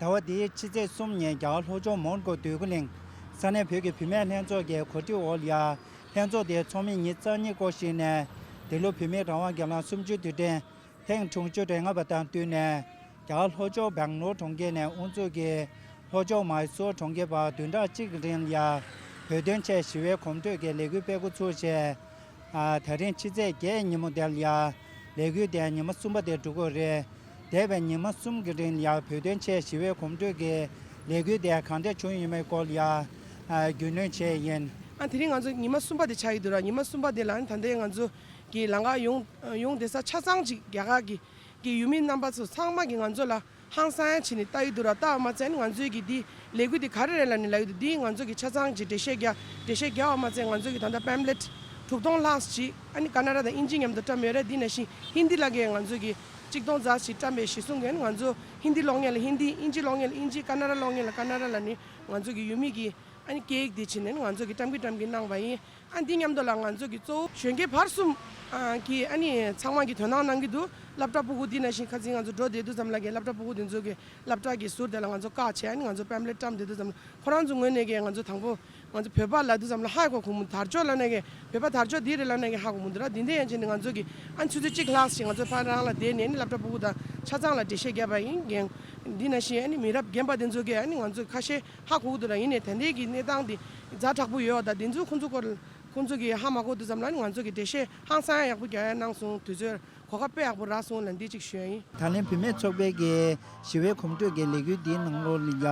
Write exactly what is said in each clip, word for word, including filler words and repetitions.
ཟླ་བ་འདིའི་ཕྱི་ཚེས་གསུམ་ཉིན་རྒྱ་གར་ལྷོ་ཕྱོགས་མོན་གྷོ་འདོད་རྒུ་གླིང་ས་གནས་བོད་ཀྱི་བུད་མེད་ལྷན་ཚོགས་ཀྱི་གོ་སྒྲིག་འོག་ལ་ཡ། ལྷན་ཚོགས་དེའི་ཚོགས་མི་ཉི་ཤུ་རྩ་གཉིས་སྐོར་ཞིག་ནས་འདི་ལོ་བོད་མིའི་རང་དབང་སྒེར་ལངས་གསུམ་བཅུའི་དུས་དྲན་ཐེངས་དྲུག་ཅུ་རེ་ལྔ་པ་དང་བསྟུན་ནས། རྒྱ་གར་ལྷོ་ཕྱོགས་སྦེང་ལོར་གྲོང་ཁྱེར་ནས་དབུ་འཛུགས་ཀྱིས་ལྷོ་ཕྱོགས་མཱི་སོར་གྲོང་ཁྱེར་བར་བདུན་ཕྲག་གཅིག་གི་རིང་ལ་ཡ། བོད་དོན་ཆེད་ཞི་བའི་གོམ་བགྲོད་ཀྱི་ལས་འགུལ་སྤེལ་འགོ་ཚུགས་བྱས། ཨ། ད་རིང་ཕྱི་ཚེས་བརྒྱད་ཉིན་མོ་དེ་ལ་ཡ། ལས་འགུལ་དེ་ཉི་མ་གསུམ་པ་དེ་འགྲོ་གི་རེད། འདས་པའི་ཉི་མ་གསུམ་གྱི་རིང་ལ་ཡ་བོད་དོན་ཆེད་ཞི་བའི་གོམ་བགྲོད་ཀྱི་ལས་འགུལ་དེ་གང་འདྲ་བྱུང་ཡོད་མེད་སྐོར་ལ་ཡ། ཨ། རྒྱུས་ལོན་བྱས་ཡིན། ཨ། དེ་རིང་ང་ཚོ་ཉི་མ་གསུམ་པ་དེ་ཆགས་ཀྱི་འདུག་ར། ཉི་མ་གསུམ་པ་དེ་ལ་ཨ་ནི་ད་ལྟའི་ང་ཚོ་གི་ལམ་ཁ་ཡོང་ཡོང་བསྡད་ས་ཆ་ཚང་ཅིག་རྒྱ་གར་གྱི་གི་ཡུལ་མི་རྣམ་པ་ཚོ་ཚང་མ་གི་ང་ཚོ་ལ་ཧང་སང་ཡ་བྱས་ནས་ལྟ་ཡི་འདུག་ར། ལྟ་བ་མ་ཚད་ནི་ང་ཚོའི་གི་འདི་ལས་འགུལ་འདི་ག་རེ་རེད་ལབ་ནས་ལབ་ཡི་འདུག་འདི་ང་ཚོ་གི་ཆ་ཚང་གི་འགྲེལ་བཤད་རྒྱག་འགྲེལ་བཤད་རྒྱག་པ་མ་ཚད་ང་ཚོའི་གི་ད་ལྟ་པེམ་ཕླེཊ་དྲུག་སྟོང་ལྷག་ཅིག་ཨ་ནི་ཀ་ན་ཌ་དང་དབྱིན་ཇི་མཉམ་དུ་བཀྲམ་ཡོད་རེད། འདི་ནང་བཞིན་ཧིན་དི་ལ་གི་ང་ཚོ་གི་གཅིག་སྟོང་ཙམ་ཞིག་བཀྲམ་པའི་གཞི་བཟུང་གི་ཨ་ནི་ང་ཚོ་ཧིན་དི་ཀློག་མཁན་ལ་ཧིན་དི་དབྱིན་ཇི་ཀློག་མཁན་ལ་དབྱིན་ཇི་ཀ་ན་ཌ་ཀློག་མཁན་ལ་ཀ་ན་ཌ་ལབ་ནས་ང་ཚོ་གི་ཡུལ་མི་གི་ཨ་ནི་སྐད་ཡིག་འདི་བྱས་ནས་ང་ཚོ་གི་བཀྲམ་གི་བཀྲམ་གི་གནང་བ་ཡིན། ཨ་འདི་མཉམ་དུ་ལ་ང་ཚོ་གི་གཙོ་བོ་གཞོན་སྐྱེས་བར་གསུམ་ཨ་གི་ཨ་ནི་ཚང་མ་གི་དོ་སྣང་གནང་གི་འདུག་སློབ་གྲྭ་ཕྲུ་གུ་འདི་ནང་བཞིན་ཁ་སང་ང་ཚོ་འགྲོ་བསྡད་དུས་ཙམ་ལ་གི་སློབ་གྲྭ་ཕྲུ་གུ་འདི་ཚོ་གི་སློབ་གྲྭ་གི་ཟུར་དེ་ལ་ང་ཚོ་བཀག་བྱས་ཨ་ནི་ང་ཚོ་པེམ་ཕླེཊ་བཀྲམ་བསྡད་དུས་ཙམ་ལ་ཁོ་རང་ཚོ་ངོས་ནས་གི་ང་ཚོ་དང་པོ་ང་ཚོ་བོད་པ་ལབ་དུས་ཙམ་ལ་ཧ་གོ་གོ་མི་དར་ལྕོག་ལབ་ནས་གི་བོད་པ་དར་ལྕོག་འདི་རེད་ལབ་ནས་གི་ཧ་གོ་མི་འདུག་ར། འདི་འདྲ་ཡང་བྱས་ནས་ང་ཚོ་གི་ཨ་ནི་ཆུ་ཚོད་གཅིག་ལྷག་ཞིག་ང་ཚོ་ཕར་རང་ལ་བསྡད་ནས་ཨ་ནི་སློབ་གྲྭ་ཕྲུ་གུ་དང་ཆ་ཚང་ལ་འགྲེལ་བཤད་བརྒྱབ་པ་ཡིན། འདི་ནང་བཞིན་ཨ་ནི་མི་རབས་རྒན་པ་འདི་ཚོ་གིས་ཨ་ནི་ང་ཚོ་ཁ་ཤས་ཧ་གོ་གི་འདུག་ར། ཡིན་ནའི་ད་ལྟའི་གི་གནས་སྟངས་འདི་ཛ་དྲག་པོ་ཡོད་པ་དང་འདི་ཚོ་ཁོང་ཚོ་སྐོར་ཁོང་ཚོ་གིས་ཧ་མ་གོ་དུས་ཙམ་ལ་ཨ་ནི་ང་ཚོ་གི་འགྲེལ་བཤད་ཧང་སང་ཡག་པོ་རྒྱག་ཡ་གནང་སོང་། དུས་ཚོད་གོ་སྐབས་དཔེ་ཡག་པོ་རག་སོང་ལ་འདི་གཅིག་ཞུ་ཡ་ཡིན། ད་ལན་བུད་མེད་ཚོགས་པའི་གི་ཞི་བའི་གོམ་བགྲོད་ཀྱི་ལས་འགུལ་འདིའི་ནང་ལོགས་ལ་ཡ་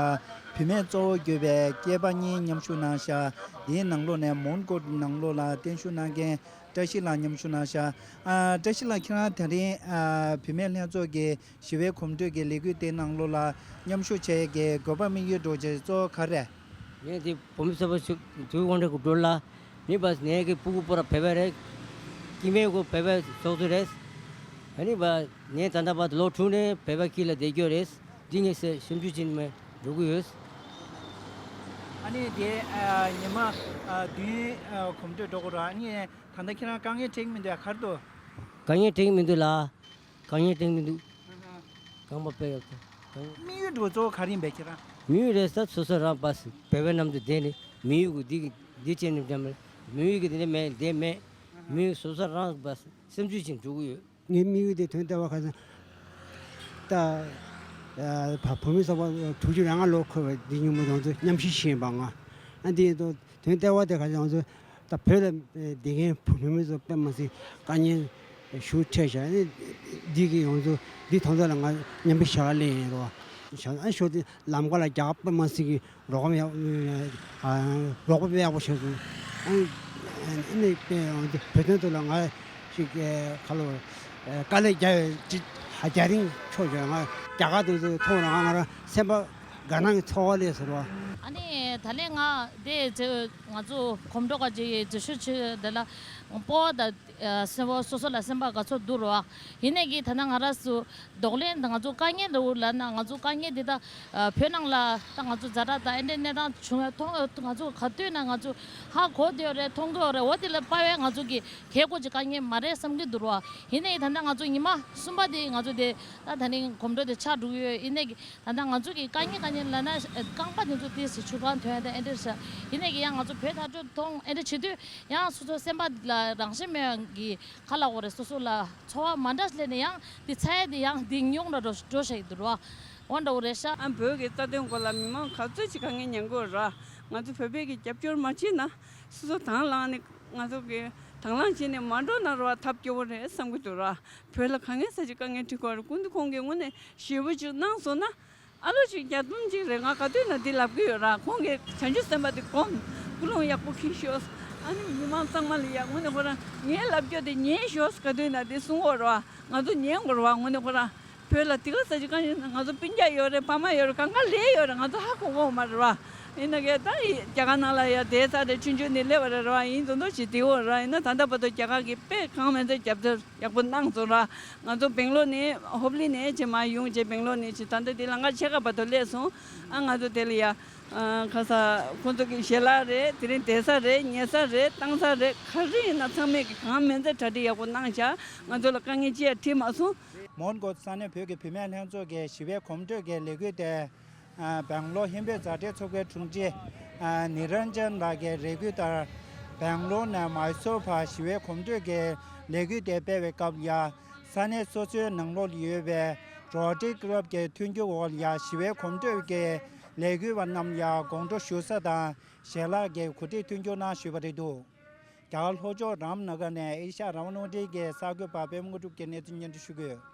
བུད་མེད་གཙོ་བོ་གྱུར་པའི་སྐྱེས་པ་གཉིས་མཉམ་ཞུགས་གནང་ཤག་འདིའི་ནང་ལོགས་ནས་མོན་གྷོ་ནང་ལོགས་ལ་བརྟན་བཞུགས་གནང་མཁན་བཀྲ་ཤིས་ལགས་མཉམ་ཞུགས་གནང་ཤག་ཨ། བཀྲ་ཤིས་ལགས་ཁྱེད་རང་དེ་རིང་ཨ་བུད་མེད་ལྷན་ཚོགས་ཀྱི་ཞི་བའི་གོམ་བགྲོད་ཀྱི་ལས་འགུལ་དེའི་ནང་ལོགས་ལ་མཉམ་ཞུགས་བྱེད་ཀྱི་དགོས་པ་དམིགས་ཡུལ་འདྲ་བོ་ཅིག་གཙོ་བོ་ག་རེ་རེད། ངས་འདི་བུད་མེད་ཚོགས་པ་ཞུ་དུས་དབང་གྲལ་དུ་འགྲོ་ལ། མི་བ་ངས་ཀྱི་སྤུ་གུ་པོ་ར་བོད་པ་རེད། སྐྱེ་དམན་གོ་བོད་པ་ཚོགས་གཙོ་རེད། ཨ་ནི་བ་ངས་ད་ལྟ་བར་དུ་ལོ་དྲུག་ནས་བོད་པ་སྐྱིད་ལ་བསྡད་རྒྱུ་རེད། འདི་ངས་སེ་ཞིབ་འཇུག་བྱེད་མེད་འགྲོ་གི་ཡོད། ཨ་ནི་དེ་ཨ་ཉི་མ་ཨ་བདུན་ཨ་གོམ་བགྲོད་འགྲོ་གི་ར། ཨ་ནི་ད་ལྟ་ཁྱེད་རང་དཀའ་ངལ་འཕྲད་ཀྱི་མི་འདུག་ཡ། ག་རེ་འདུག་དཀའ་ངལ་འཕྲད་ཀྱི་མི་འདུག་ལ། དཀའ་ངལ་འཕྲད་ཀྱི་མི་འདུག་རྐང་པ་དཔེ་ཡག་པོ། དམིགས་ཡུལ་འགྲོ་གཙོ་བོ་ག་རེ་ཡིན་པས་ཁྱེད་རང་། དམིགས་ཡུལ་རེད་ས་སོ་སོ་རང་པ་སི་བོད་པའི་གནམ་དུ་བསྡད་ནས་དམིགས་ཡུལ་གི་འདི་གི་འདི་བྱས་ནས་འགྲམ་རེད། དམིགས་ཡུལ་གི་འདི་འདྲ་མེད་འདི་མེད། དམིགས་ཡུལ་སོ་སོ་རང་པ་སི་སེམས་ཤུགས་ཅན་འགྲོ་གི་ཡོད། ངའི་དམིགས་ཡུལ་དེ་དོན་ལྟ་བ་ཁ་སང་ད་ཨ་བ་བུད་མེད་ཚོགས་པ་དྲུག་ཅུ་རེ་ལྔ་ལོ་འཁོར་བའི་འདི་ཉིན་མོ་ང་ཚོ་མཉམ་ཞུགས་བྱས་པ་ང་ཨ་འདི་ཡིན་དུས། དོན་ལྟ་བ་དེ་ག་ཚོད་ང་ཚོ་ད་བོད་ལ་བསྡད་མཁན་བུད་མེད་ཚོ་དཔེ་མ་སྲིད་དཀའ་ངལ་ཞེ་པོ་འཕྲད་བཞག་ཨ་ནི་འདི་གི་ང་ཚོ་འདི་དོན་དག་ལ་ང་མཉམ་པའི་ཞལ་ལས་ཡིན་རོ། ཞག་ཨ་ཞོ་དེ་ལམ་ཁ་ལ་རྒྱ་གར་དཔེ་མ་སྲིད་ཀྱི་རོགས་པ་ཡག་ཨ་རོགས་པ་དཔེ་ཡག་པོ་བྱས་སོང་། ཨ་ནི་དཔེ་ང་ཚོ་བོད་དོན་ཐོག་ལ་ང་ཞིག་ག་ལོ་དཀའ་ལས་རྒྱག་ཡོད་ཅིག་ཧ་རྒྱ་རིང་ཆོག་བྱས་ང་རྒྱ་གར་དེ་ཚོ་མཐོང་རང་ང་རང་སེམས་པ། དགའ་སྣང་གི་ཚོར་བ་སླེབས་ཟེར་བ། ཨ་ནི་ད་ལན་ང་དེ་ཚེ་ང་ཚོ་གོམ་བགྲོད་ཀ་ཅིག་འཛུལ་ཞུགས་བྱེད་དེ་ལ་སྤོབས་པ་དང་སེམས་པ་སོ་སོ་ལ་སེམས་པ་དགའ་ཚོར་འདུག་རོ། ཡིན་ནའི་གི་ད་ལྟ་ང་རང་ཚོ་གདོང་ལེན་དང་ང་ཚོ་དཀའ་ངལ་འདྲ་བོ་ལབ་ན་ང་ཚོ་དཀའ་ངལ་འདི་ད་བོད་ནང་ལ་ད་ང་ཚོ་ཛ་དྲག་དང་ཨེ་འདྲའི་གནས་སྟངས་བྱུང་བའི་མཐོང་ང་ཚོ་ག་དུས་ན་ང་ཚོ་ཧ་གོ་བསྡད་ཡོད་རེད། མཐོང་གི་ཡོད་རེད། འོ་དེ་ལ་དཔའ་བའི་ང་ཚོ་གི་གལ་དགོས་ཀྱི་དཀའ་ངལ་མ་རེད་བསམ་གྱི་འདུག་རོ། ཡིན་ནའི་ད་ལྟ་ང་ཚོ་ཉི་མ་གསུམ་པ་དེ་ང་ཚོ་དེ་ད་ད་ནི་གོམ་བགྲོད་དེ་ཆགས་འགྲོ་གི་ཡོད། ཡིན་ནའི་གི་ད་ལྟ་ང་ཚོ་གི་དཀའ་ངལ་དཀའ་ངལ་ལབ་ན་རྐང་པ་དེ་ཚོ་ཏོག་ཙམ་ཆུ་གང་ཐོན་ཡ་དེ་ཨེ་འདྲ་ཞིག་ཡིན་ནའི་གི་ཡང་ང་ཚོ་བོད་དར་ལྕོག་མཐོང་ཨེ་འདྲ་བྱེད་དུས་ཡང་སོ་སོ་སེམས་པ་ལ་རང་བཞིན་མེད་ཀྱི་ག་ལབ་དགོས་རེད། སོ་སོ་ལ་ཚོར་བ་མ་འདྲ་སླེབས་ནས་ཡང་དེ་ཚ་ཡ་དེ་ཡང་དེ་ཉུང་ར་འགྲོ་འགྲོ་ཤག་གི་འདུག་ར། འོ་འདྲ་བོ་རེད་ཤག་ཨ་བོད་ཀྱི་རྩ་དོན་སྐོར་ལ་མི་མང་ག་ཚོད་ཅིག་དཀའ་ངལ་མྱངས་ཀྱི་ཡོད་ར། ང་ཚོ་བོད་པས་ཀྱི་རྒྱབ་སྐྱོར་མ་བྱས་ན་སོ་སོ་དང་བླངས་ནས་ང་ཚོ་གི་དང་བླངས་བྱས་ནས་མ་འགྲོ་ན་ར་བ་ཐབས་སྐྱོ་བོ་རེད་བསམ་གྱི་འདུག་ར། བོད་ལ་གང་ཡིན་ས་ཅིག་དཀའ་ངལ་འཕྲད་ཀྱི་ཡོད་རེད། སྐུ་མདུན་ཁོང་གིས་དངོས་གནས་ཞེ་པོ་ཅིག་གནང་སོང་ན། ཨ་ལོ་ཅིག་བརྒྱ་སྟོང་ཅིག་རེད། ང་ག་དུས་ན་འདི་ལབ་ཀྱི་ཡོད་ར། ཁོང་གིས་བྱང་ཆུབ་སེམས་དཔའ་འདི་སྒོམ། ཀུན་སློང་ཡག་པོ་གྱིས་ཤོག་ཨ་ནི་མི་མང་ཚང་མ་ལ་ཡ་དངོས་གནས་ཁོ་རང་ངའི་ལབ་རྒྱུ་དེ་ཉན་ཤོག་ག་དུས་ན་འདི་གསུང་གི་ཡོད་ར། ང་ཚོ་ཉན་དགོས་ར། དངོས་གནས་ཁོ་རང་བོད་ལ་དེ་ག་ས་ཅིག་དཀའ་ངལ་ང་ཚོ་སྤུན་ཀྱག་ཡོད་རེད། ཕ་མ་ཡོད་རེད། གང་ག་ལས་ཡོད་རེད། ང་ཚོ་ཧ་གོ་གོ་མ་རེད་ར། ཡིན་ན་གས་ད་རྒྱ་གར་ནང་ལ་ཡ་བསྡད་ཚར་རེད། ཆུང་ཆུང་ནས་སླེབས་པ་རེད་ར། ཡིན་མདོག་མདོག་ཅིག་བསྡད་ཡོད་ར། ཡིན་ན་ད་ལྟ་བར་དུ་རྒྱ་གར་གྱིས་དཔེ་གང་མིན་ཚད་རྒྱབ་སྐྱོར་ཡག་པོ་གནང་སོང་ར། ང་ཚོ་སྦེང་ལོར་ནས་ཧོབ་ལི་ནས་ཅིག་མར་ཡོང་བྱས་སྦེང་ལོར་ནས་ཅིག་ད་ལྟ་འདི་ལམ་ཁ་ཕྱེད་ཀ་བར་དུ་སླེབས་སོང་། ཨ་ང་ཚོ་དེ་ལ་ཡ་ཨ་ཁ་ས་ཁོང་ཚོ་གི་ཞལ་ལག་རེད། དེ་རིང་བསྡད་ས་རེད། ཉལ་ས་རེད། བཏང་ས་རེད། ག་རེ་ཡིན་ན་ཚང་མས་གི་གང་མིན་ཚད་གྲ་སྒྲིག་ཡག་པོ་གནང་བྱས། ང་ཚོ་ལ་དཀའ་ངལ་ཅི་ཡང་འཕྲད་མ་སོང་། མོན་གྷོ་ས་གནས་བོད་ཀྱི་བུད་མེད་ལྷན་ཚོགས་ཀྱི་ཞི་བའི་གོམ་བགྲོད་ཀྱི་ལས་འགུལ་དེ། ཨ། སྦེང་ལོར་ཧིན་བོད་མཛའ་འབྲེལ་ཚོགས་པའི་དྲུང་ཆེ་ཨ་ནི་རན་ཅན་ལགས་ཀྱི་རེ་སྐུལ་ལྟར། སྦེང་ལོར་ནས་མཱི་སོར་བར་ཞི་བའི་གོམ་བགྲོད་ཀྱི་ལས་འགུལ་དེ་སྤེལ་བའི་སྐབས་ལ། ཡ། ས་གནས་སོ་སོའི་ནང་ལོགས་ལ་ཡོད་པའི་རོ་ཌི་ཀླབ་ཀྱི་མཐུན་འགྱུར་འོག་ལ། ཡ། ཞི་བའི་གོམ་བགྲོད་ཀྱི་ལས་འགུལ་བ་རྣམས་ལ་དགོང་དྲོ་བཞུགས་ས་དང་ཞལ་ལག་གི་གོ་སྒྲིག་མཐུན་འགྱུར་གནང་ཞུས་པ་རེད་འདུག། རྒྱ་གར་ལྷོ་ཕྱོགས་རམ་ན་གར་ནས་ཨེ་ཤ་ཡ་རང་དབང་རླུང་འཕྲིན་གྱི་གསར་འགོད་པ་པད་མ་དངོས་གྲུབ་ཀྱིས་གནས་ཚུལ་སྙན་སྒྲོན་ཞུ་གི་ཡོད།